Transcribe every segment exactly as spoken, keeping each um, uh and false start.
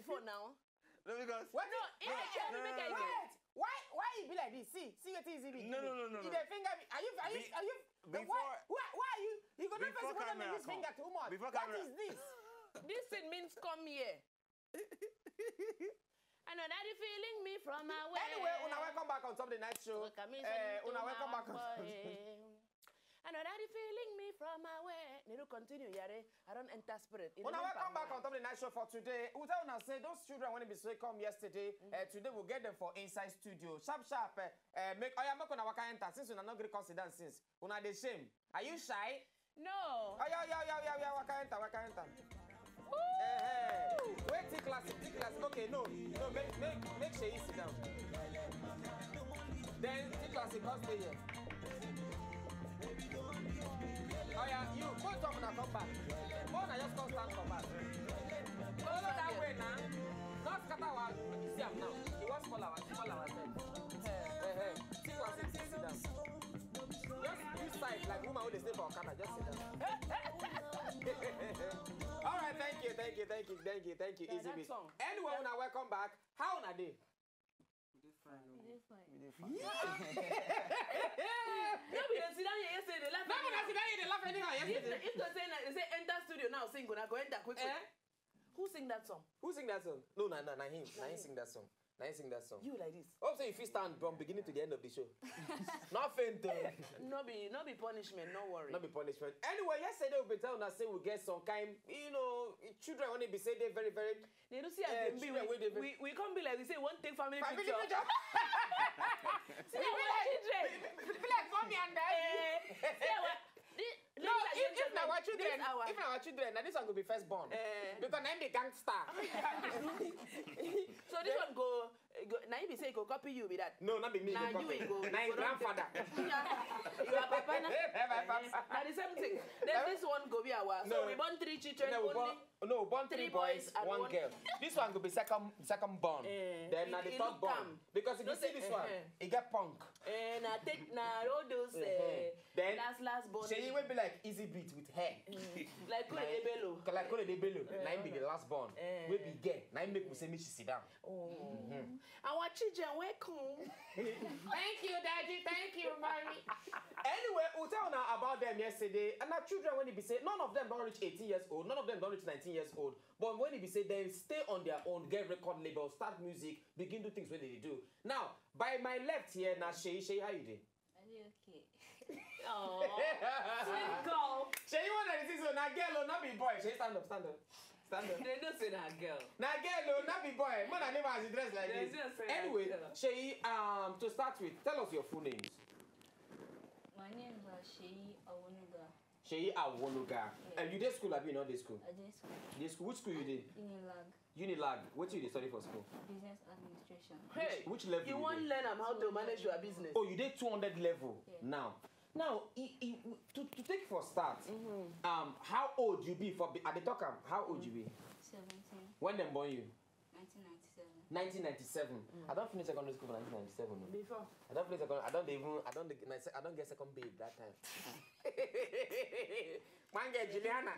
for now. No, because What? No, if I tell you make I go. Wait. Why? Why you be like this? See, see what is it? No, no, no, no, You no. dey finger me. Are you? Are you? Be- Are you? before- Why? Why? Why are you? You go know Before person wey don dey camera use finger come. Too much. Before What camera- is this? This thing means come here. I know that the feeling me from my way. Anyway, una welcome back on top of the night show. Look at me, Eh, say, una "Do welcome my back on. Way." I know that the feeling me from my way. Need to continue, yare. I don't enter spirit. It Una don't welcome enter back on top of the night show for today. We tell una say those children when they be say come yesterday, uh, today we'll get them for inside studio. Sharp, sharp. Uh, uh, make oya make una waka enter since una no gree come sit down since. Una dey shame. Are you shy? No. Oya, oya, oya, oya, oya, waka enter, waka enter. Eh, eh. Wait, T classic, T classic. Okay, no, no, make make make Seyi sit down. Then T classic, come stay here. Oya, you go talk una come back. Go na just come stand for back. Follow that way now. Not scatter our. See am now. He wants call our call ourselves. Eh, eh. T classic, sit down. Just use side like woman wey dey stay for okada. Just sit down. All right, thank you, thank you, thank you, thank you, thank you. Yeah, Easy that beat. Song. Anyway, una welcome back. How una dey? This fine. This way. We dey fine. No be dey sit down here yesterday dey laugh. No be na sit down here dey laugh anyhow If yesterday. if to say na say enter studio now sing una go enter quick quick. Eh? Who sing that song? Who sing that song? No, na na na him. Na him sing that song. Na him sing that song. You like this. Hope say you fit stand from beginning to the end of the show. Not faint. Oh. No be no be punishment. No worry. Not be punishment. Anyway, yesterday we been telling us say we get some kind, you know, children when they be say they very very They don't see as Eh, dem be. children wey dey We, we we come be like we say we wan take family family picture. picture. See our children. Be like mommy and daddy. Eh, see our. This, No, if, if na our children, This our. If na our children, na this one go be first born. Eh. Because na him be gangster. So this one go. Go na him be say he go copy you be that. No, not be me. Na go you copy. he go. Na him Go don grandfather. take- Yeah, your papa na. Eh, my papa. Na the same thing. Then this one go be our. So No. we born three children No, we only. born, no, we born three, Three boys, boys and one, one girl. This one go be second, second born. Eh, Then it- na the it third look born. calm. Because if No you see say, this one, eh, eh. he get punk. Eh, na take na all those eh, Then last last born. Seyi will be like easy beat with hair. Like Kole Ebelo. Like Kole de Bello, na him be the last born. Eh. We be gay. Na him make we say make she sit down. Our children welcome. Thank you, daddy. Thank you, mommy. Anyway, we tell now about them yesterday. And our children when they be say none of them don't reach eighteen years old, none of them don't reach nineteen years old. But when they be say they stay on their own, get record label, start music, begin do things when they do. Now, by my left here, now Seyi, Seyi, how you doing? Are you okay? Aww. Sweet girl. Seyi, one of the things, so now girl, oh, not be boy. Seyi, stand up, stand up, stand up. They know say na girl. Now girl, oh, not be boy. Man, I never has dressed like They this. just say na Anyway, girl. Seyi, um, to start with, tell us your full names. My name is uh, Seyi Awonuga. Seyi Awonuga. And you dey school, abi you not dey school? I just You dey school. Which school you dey? Unilag Unilag. What you dey study for school? Business Administration. Hey, Which level you you wan dey? Learn am how to manage your business. Oh, you dey two hundred level Yeah. now. Now, e, e, to, to take for start, um, how old you be for? I dey talk am. How old you be? Seventeen. When dem born you? Nineteen ninety-seven. nineteen ninety-seven. I don't finish secondary school for nineteen ninety-seven. No. Before. I don't finish secondary. I don't even. I don't. My, se- I don't get second babe that time. One girl Juliana.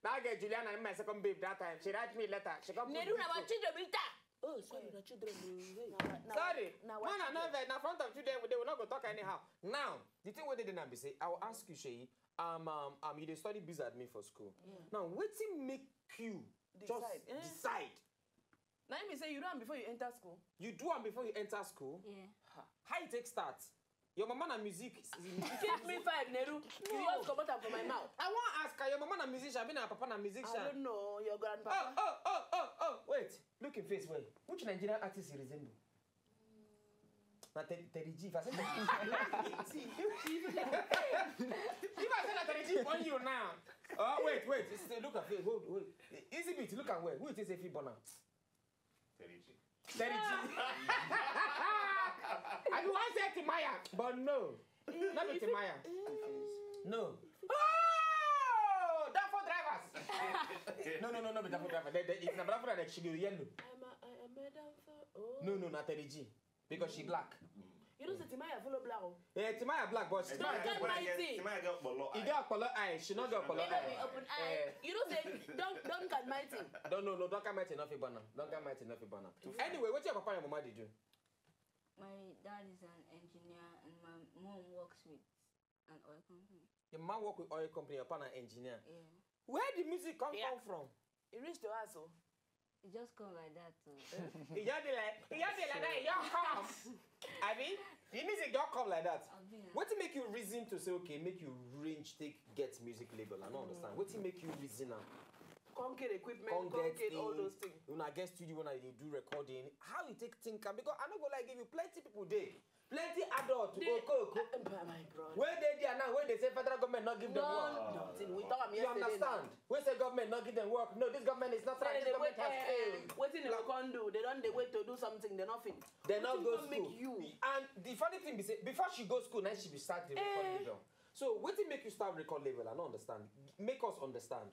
That girl Juliana, my second babe that time. She write me letter. She come put Nedu this na our thing. Children be that. Oh, sorry, na children be. Hey. Sorry, Na man, I children. know that. Na front of children, they will not go talk anyhow. Now, the thing wey dey there now be say, I will ask you, Seyi. Um, um, um, you dey study biz admin for school. Now, wetin make you just Decide, eh? Decide? Na him be say you do am before you enter school. You do am before you enter school. Yeah. How you take start? Your mama na music. Give me five, Nedu. You just comot am for my mouth. I wan ask her, your mama na musician, abi na papa na I musician? Don't know your Oh, grandpapa. Oh, oh, oh, oh, wait. Look him face well. Which Nigerian artist he resemble? Na Teddy, Teddy G. If I say Teddy G, if I say na Teddy G born you now. Oh, wait, wait. It's- Look at face. Hold, wait. Easy beat. Look at where. Who you think say fit born am? Teddy G. Teddy G. I be wan say Timaya, but no. Not be Timaya. No. Oh, Danfo drivers. No, no, no, no, be Danfo driver. They, they, if na Danfo driver, she go yellow. I'm a, I am a dancer. Oh. No, no, not Teddy G. Because she black. You know say Timaya follow black o. Yeah, Timaya black, but she Don't get Mighty. Timaya get Okpolo eye. She get Okpolo eye. She not get Okpolo eye. Open eye. You know say don't don't get Mighty. Don't no no don't get Mighty enough banner. Don't get Mighty enough banner. Anyway, what your papa and mama dey do? My dad is an engineer and my mom works with an oil company. Your mom work with oil company, your papa na engineer. Yeah. Where the music come Yeah. come from? It reached to us o. It just come like that o. It just dey like it just dey like that. It just come. I mean, the music just come like that. Abi na. Wetin make you reason to say okay, make you range take get music label? I no understand. Wetin make you reason am? Come get equipment, come get all those things. Una get studio, una dey do recording. How you take think am? Because I no go like give you plenty people dey. Plenty adult, They- Okoko. Uh, my brother. Where they there now? Where they say federal government not give them work? No, nothing. We talk am You yesterday. understand? We say government not give them work. No, this government is not Say trying. This they government wait, has eh, failed. Wetin they go come do? They don't. They wait to do something. They nothing. They not Wetin go go school. Make you? And the funny thing be say before she go school, now she be start the record Eh. label. So wetin make you start record label? I don't understand. Make us understand.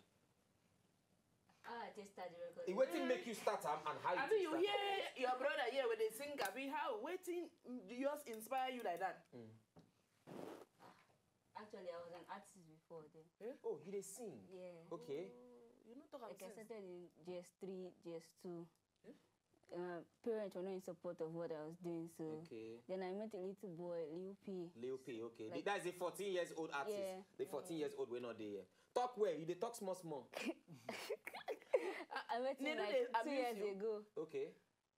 How I take start the record? Eh, wetin make you start am and how you Abi take you start am? Hear your brother here with a singer? Abi how wetin just inspire you like that? Mm. Actually, I was an artist before then. Oh, you dey sing? Yeah. Okay. Oh, you no talk am Like I since. started in G S three, G S two. Eh? Uh, parents were not in support of what I was doing, so Okay. then I met a little boy, Lil P. Lil P, okay. Like- That's the fourteen years old artist. Yeah. The fourteen years old we're not there. Talk where? You dey talk small small. I, I met him They do like they two abuse years you? ago. Okay.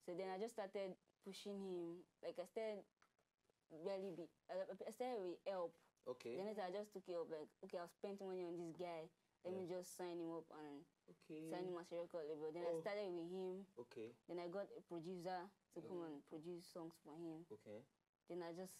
So then I just started pushing him. Like I started barely be. I, I started with help. Okay. Then later I just took it up. Like okay, I'll spend money on this guy. Let me Yeah. just sign him up and Okay. sign him as a record label. Then I Oh. started with him. Okay. Then I got a producer to come and produce songs for him. Okay. Then I just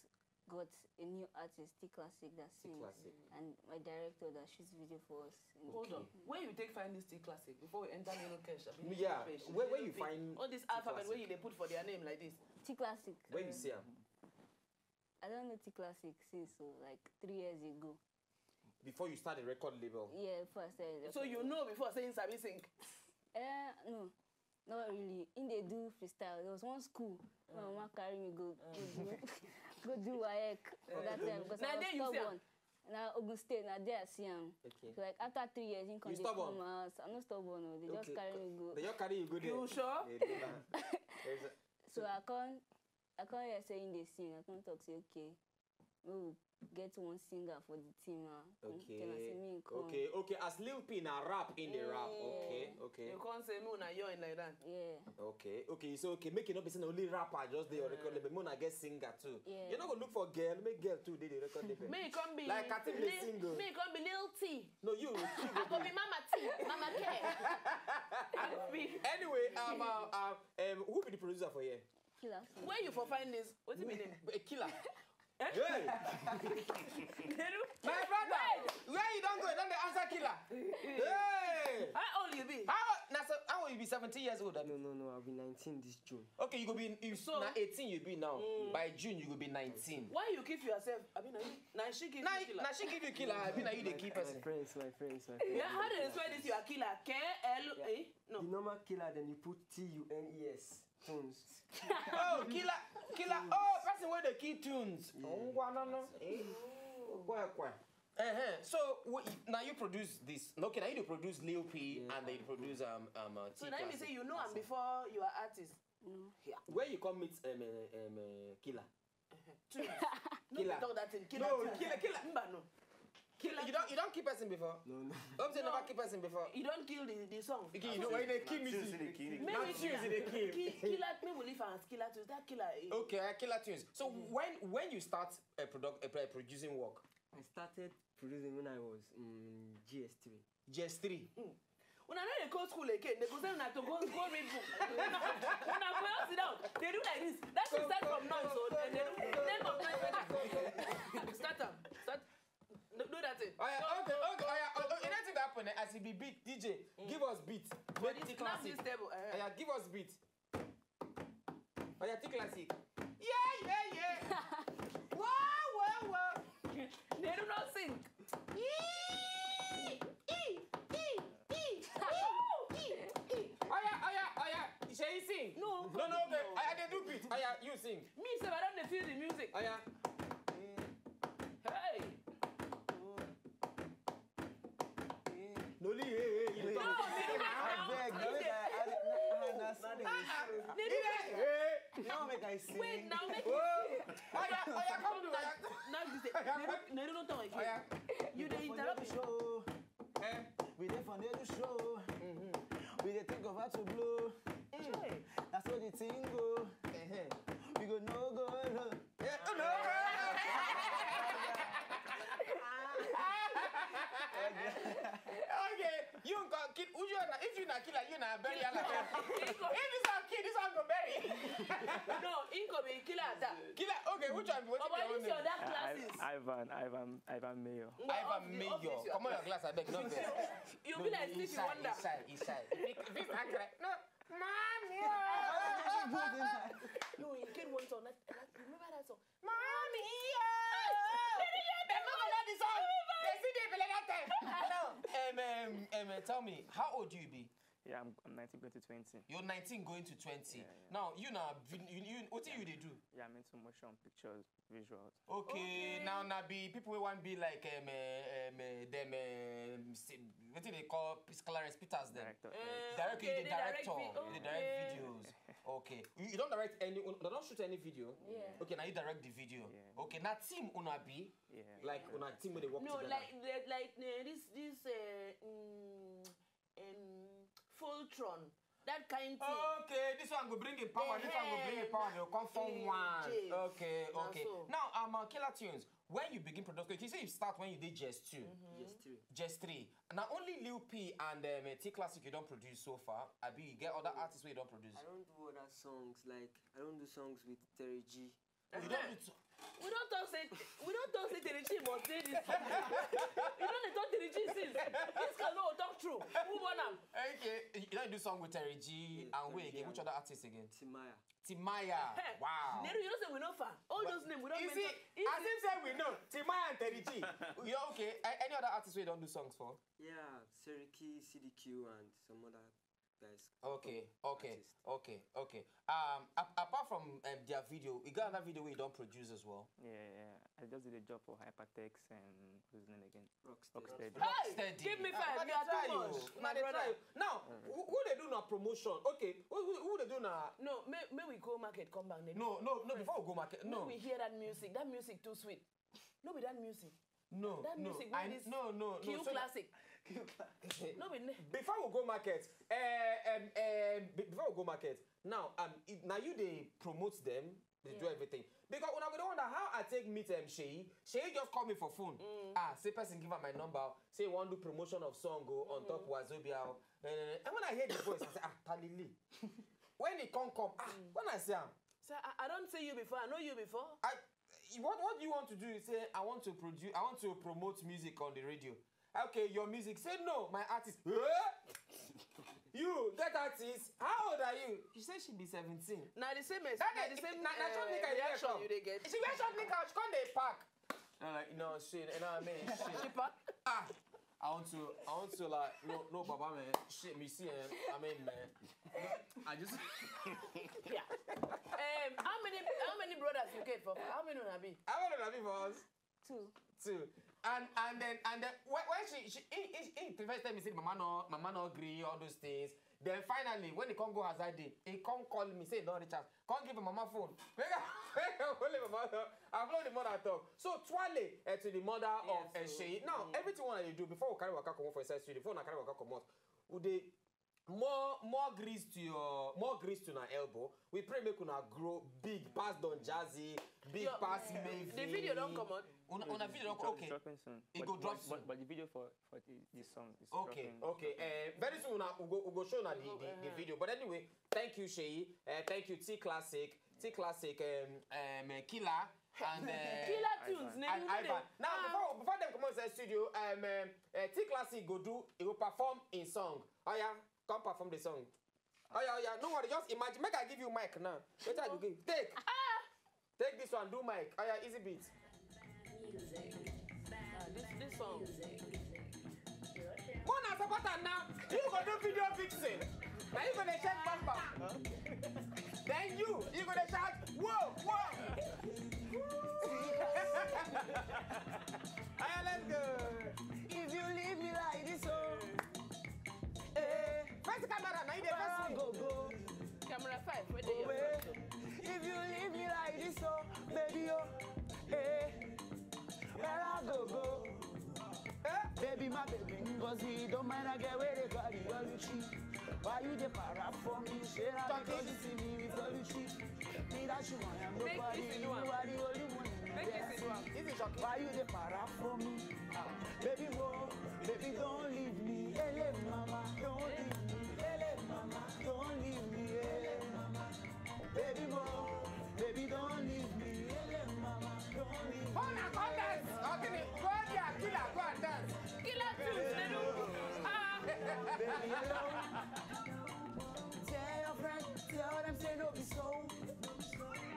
got a new artist, T Classic, that T sings, Classic. and my director that shoots video for us. In Hold on. Where you take find this T Classic before we enter Nero Cash? I mean, Yeah. Nero Cash, Where where Nero you Cash. find All this T alphabet Classic? Where you they put for their name like this? T Classic. Where you see him? I don't know T Classic since so like three years ago. Before you start the record label? Yeah, before I started. So you know before saying Sabi sing? Eh, no, not really. In they do freestyle. There was one school. My mama carry me go go do go do waec that time because Now I was there you see am. stubborn. Now Ogun State, now there I see him. Okay. So like after three years, he come You dey stubborn? come house. I'm not stubborn, no. They just Okay, carry co- me go. They just carry you go there. You sure? Yeah, they don't. There's a- So I can't, I can't hear saying they sing. I can't talk say okay. We will get one singer for the team now. Come tell us, Okay. say me come. Okay, okay. As Lil P na rap in the rap. Yeah. Okay, okay. You can't say me una join like that. Yeah. Okay, okay. So okay, make it not be say na only rapper just dey your record label. Make una get singer too. Yeah. You no go look for girl, make girl too dey the record label. Me come be Like Katim dey Lil- sing o. Me come be Lil T. No, you. I go be Mama T, Mama K. I go be Anyway, um, uh, uh, um, who be the producer for here? Killer. Where you for find this? What's the name? A killer. Hey! They do- My brother, where you don't go? Don't they answer killer? Hey! How old you be? How now? So how old you be? Seventeen years old. Abi? No, no, no. I'll be nineteen this June. Okay, you go be you, So- now eighteen. You be now. By June, you go be nineteen. Why you keep yourself? I mean, now, you, now she give Now, you killer. now she give you killer. I mean, now you dey keep My person. friends, my friends, my friends. Yeah, how do they spell this? You are killer. K L A. No. The normal killer, then you put T U N E S. Tunes. Oh, killer, killer. Oh, person where they kill tunes. Yeah. Oh, no, no. Eh? Kwe, kwe. Uh-huh. So what, now you produce this. Okay, now you produce Lil P Yeah. and then you produce um um. Uh, So T now you Classic. say you know him before you are artist. No. Yeah. Where you come meet um, uh, um uh, killer? Tunes. No, Killer. Talk that thing. Killer. No, tunes. Killer, killer. Mba no. Killer. You don't you don't kill person before? No, no. Hope say No. never kill person before. You don't kill the, the song. Okay, you know why they kill me? Since they kill me. Maybe Not killer. since they kill. Ki- Killer, me will leave and killer tunes. That killer. Eh. Okay, I killer tunes. So when when you start a product a, a producing work? I started producing when I was in G S three. G S three. Una no dey go school again. They go say una to go go read book. Una una go just sit down. They do like this. That should start from now. So then they do name of nine. Start am. Start. Do, do that thing. Oh, yeah, okay, okay, oh, yeah, oh, oh, anything that happen eh, as it be beat, D J, give us beat. But Make it's the not classic. This table. Uh, Oh, yeah, give us beat. Oh, yeah, take classic. Yeah, yeah, yeah. Wow, wow, wow. They do not sing. Ee, ee, ee, ee, ee, ee. Oh, yeah, oh, yeah, oh, yeah. Shall you sing? No. No, no, okay. Oh, yeah, they do beat. Oh, yeah, you sing. Me sef, I don't dey feel the music. Yeah. Hey! No, leave, hey, hey, you talk. No, no, no, no. Abeg, no, make I add it. Nah, nah, nah, sorry. Hey, hey. You know, make I sing. Wait, now make me sing. Oh, yeah, oh, yeah, come do that. Now you say, no, no, no, no, no, no. Oh, yeah. You dey interrupt me. Show. Eh? We dey for the show. Mm-hmm. We dey think of how to blow. Mm. That's what the thing go. Uh-huh. We go no go low. Yeah, no, no, no. Okay, you nko, kid, would you na, if you na killer, you na bury all of them. If this one kid, this one go bury. No, inko be killer attack. Killer, okay, which one? What is your name? That glasses? Ivan, Ivan, Ivan Mayor. Ivan Mayor. Come on, your glass, I beg, no vex. You be like Stevie Wonder. Inside, inside. This, this, no. Mommy, oh. No, he came one song. That, that, remember that song? Mommy, oh. They no go know the song. They see the belly that time. No. Um, um, um, uh, tell me, how old do you be? Yeah, I'm, I'm nineteen going to twenty. You're nineteen going to twenty. Yeah, yeah. Now, you now, you, you, what do you dey do? Yeah, I'm into motion pictures, visuals. Okay, okay. Now, now be people who want be like, um, uh, um, uh, them, um, say, what do they call P-, Clarence Peters then? Director. Uh, director, okay, you the director, the direct videos. Okay. You, you don't direct any, you don't shoot any video? Yeah. Okay, now you direct the video. Yeah. Okay, now team una be? Yeah. Like, una team where they work together? No, like, like, like uh, this, this, uh, mm, um, Fultron, that kind thing. Okay, this one go bring in power, this one go bring in power, they'll come form one. Okay, okay. So. Now, um, uh, Killer Tunes, when you begin production, you say you start when you did J S two. Mm-hmm. J S three. J S three. Now, only Lil P and um, uh, T Classic you don't produce so far. I be you get other artists where you don't produce. I don't do other songs, like, I don't do songs with Terry G. You don't need to. We don't talk say, we don't talk say Terry G must say this. You know they talk Terry G since. This can no talk true. Who born am? Okay, you don't do song with Terry G and who again? Which other artist again? Timaya. Timaya. Wow. Neru, you know say we know far. All those names we don't. You see, as if say we know Timaya and Terry G. You're okay. A-, any other artist we don't do songs for? Yeah, Seriki, C D Q, and some other guys. Okay, okay, okay, okay. Um, ap-, apart from um, their video, you got another video where you don't produce as well. Yeah, yeah. I just did a job for Hypertext and what's his name again? Rocksteady. Rocksteady. Hey! Give me five. You are too much, my brother. Now, who, who they do now promotion? Okay, who, who, who they do now? No, may, may we go market, come back. No, no, no. Before we go market, no. May we hear that music. That music too sweet. No be that music. No, that music wey this no, no, no, Q Classic. Q Classic. No be ne- Before we go market, uh, um, um, be- before we go market, now um, it, now you they promote them, they do everything. Because when I go wonder how I take meet um, Sheyi, Sheyi just call me for phone. Ah, say person give her my number, say want do promotion of song go on top Wazobia. And when I hear the voice, I say, ah, Talili. When he come come, ah, when I see am, sir, I, I don't see you before. I know you before. I, what, what do you want to do? You say, I want to produce, I want to promote music on the radio. Okay, your music. Say, no, my artist. Eh? You get artist? How old are you? She said she be seventeen. Now the same as, that now the same now, now uh, reaction you dey get. She wear short knicker, she come dey pack. I'm like, no, shit, you know what I mean? Shit. She pack? Ah, I want to, I want to like, no, no, Baba, man. Shit, me see, eh, I mean, man. I just. Yeah. Um, how many, how many brothers you get for? How many una be? How many una be for us? Two. Two. And and then and then when, when she she he, he, he first tell me say mama no mama no agree all those things. Then finally when he come go outside day, he come call me say he don reach house. Come give him mama phone. Make I make I hold him mama phone. I blow the mother talk. So Twale uh, to the mother yeah, of uh, so, Sheyi. Now yeah. Everything one you do before we carry waka comot for inside studio, before we carry waka comot, we dey more more grease to your more grease to na elbow. We pray make una grow big pass Don Jazzy, big your, pass Mavi. The video don't come out. Una, una video don't come. Okay. It go drop soon. But, but the video for for the, the song is okay. Okay. Uh, very soon una we go we go show na the, the, the video. But anyway, thank you Sheyi. Uh, thank you T Classic. T Classic. Um, um, uh, Killer. And uh, Killer tunes. And Ivan. Now before before them come on the studio, um, um, uh, T Classic go do. He go perform in song. Oh yeah. Come perform the song. Oh yeah, oh yeah. No worry, just imagine. Make I give you mic now. Wait till you give. Take. Ah! Take this one, do mic. Oh yeah, easy beat. Ah, this this song. Mona support am now. You go do video fixing. Now you gonna check bumper. Then you, you gonna shout, whoa, whoa. Camera, now you dey Where I first. Go go. Camera five, where dey Away. your If you leave me like this, oh baby, oh, hey, where I go go. Eh? Baby, my baby, Ngozi, don't mind I get where they got the Oluchi. Why you dey para for me? Share out because you see me with Oluchi. Me that you want, I'm Make nobody. this You one. are the only one in the Make this best. One. This is shocking. Why you dey para for me? Baby mo, baby don't leave me. Ele mama, don't leave me. Ele mama, don't leave me. Ele mama. Baby mo, baby don't leave me. Ele mama, don't leave me. Come now, come dance. Okay, go there, killer, go and dance. Killer tunes, they do. Ah. Baby hello. Tell your friend, tell them say no be so.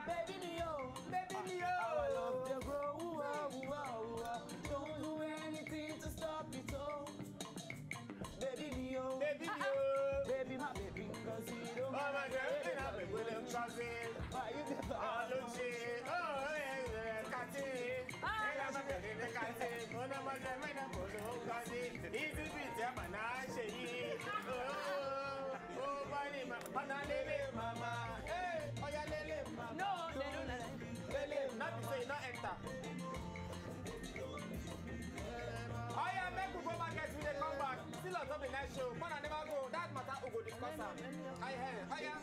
Baby me oh, baby me oh. Our love dey grow, ooh, ah, ooh, ah, ooh, ah. Don't do anything to stop it oh. Baby me oh, Baby me oh. Baby my baby, cause you don't Oh my God, you know me, William Crosby. Why you dey Oh, Lucy. Oh, hey, hey, Kathy. Hey, I'm a baby, Kathy. Oh, no, my God, my God, oh, Kathy. Easy beat, yeah, man, I say. Oh, oh, oh, body, ma, mana, lele, mama. Hey, oh, yeah, lele, mama. No, they don't like. Lele, not be say, not enter. Oh, yeah, make we go back as we dey come back. Still on top of the night show. Man, I never go. That matter, we go discuss am. I hear. Oh, yeah.